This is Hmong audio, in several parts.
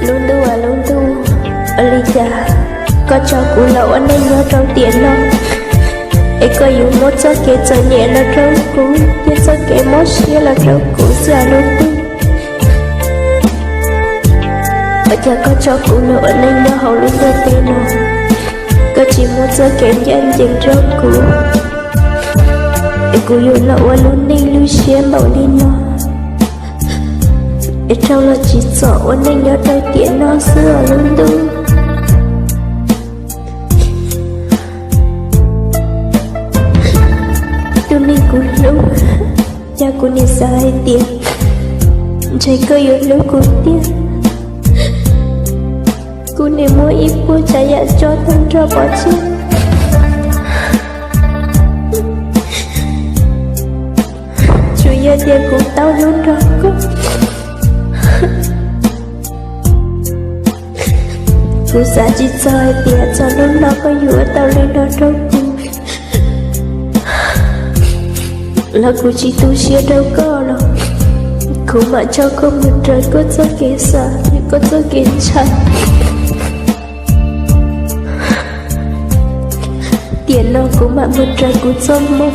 Lub ntuj aw lub ntuj, ua li cas koj tso kuv los ua neej nyob rau tiam no, es koj yuav muab txoj kev txom nyem no rau kuv thiab txoj kev mob siab los rau kuv xwb aw lub ntuj. Ua cas koj tso kuv los ua neej nyob hauv lub ntiaj teb no, koj tsis muab txoj kev ncaj ncees rau kuv, es kuv yuav los ua lub neej lub siab npaum li no, es raug los tsim txom ua neej nyob rau tiam no xwb aw lub ntuj. Tus neeg kuv hlub, cas kuv nim xav hais tias ntshe koj yuav hlub kuv tiag. Kuv nim muab ib puas tsav yam tso tag nrho pov tseg, tsuas yog tias kuv tau hlub nrog koj. Kuv xav tsis txog hais tias txog hnub no koj yuav ua tau li no rau kuv, los kuv tsis tu siab rau koj los kuv mam tso koj mus raws koj txoj kev xav thiab koj txoj kev ntshai. Tiam no kuv mam mus raws kuv txoj moo.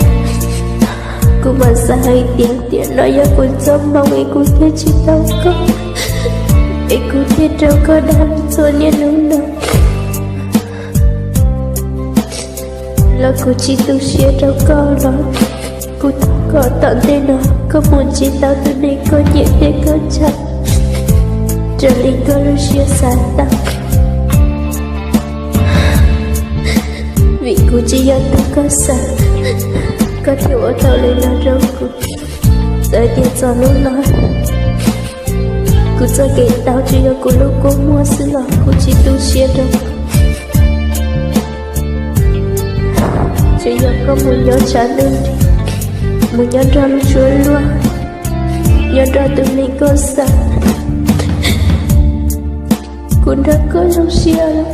Kuv mam xav hais tias tiam no yog kuv txoj moo es kuv thiaj tsis tau koj, es kuv thiaj rau koj dag txhua niaj hnub no. Los kuv tsis tu siab rau koj los kuv thov kom tom ntej no koj mus ntsib tau tus neeg koj nyiam thiab koj ntshaw raws li koj lub siab xav tau. Vim kuv tsis yog tus koj xav, koj thiaj ua tau li no rau kuv. Txawm tias txog hnub no kuv txoj kev tau tsuas yog kuv lub kua muag xwb los kuv tsis tu siab rau. Tsuas yog koj mus nyob tshav ntuj nrig, mus nyob nrog lub suab luag, nyob nrog tus neeg koj xav, kuv nrog koj zoo siab lawm.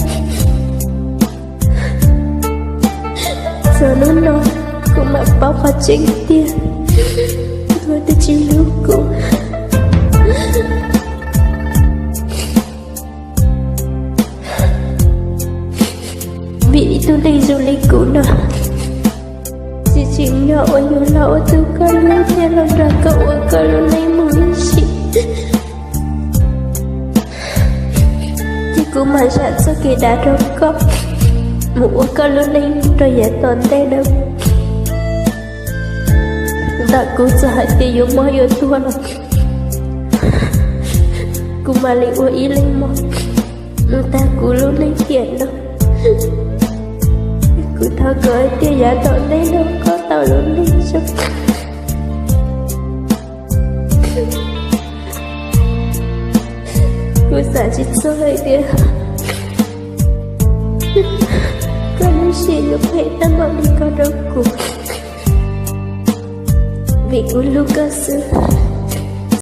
Txog hnub no kuv mam paub qhov tseeb tiag, koj twb tsis hlub kuv. Vim ib tug neeg zoo li kuv no tsis tsim nyog uas yuav los ua tus koj hlub thiab los nrog koj ua koj lub neej mus ib sim. Ces kuv mam zam txoj kev dav rau koj, mus ua koj lub neej rau yav tom ntej no. Ntawm kuv txawm hais tias yuav mob yuav tuag los kuv mam li ua ib leeg mob mus tag kuv lub neej tiam no. Kuv thov kom hais tias yav tom ntej no koj tau lub neej zoo. Kuv xav tsis txog hais tias koj lub siab yuav phem tag npaum li ko rau kuv, vim kuv hlub koj xwb.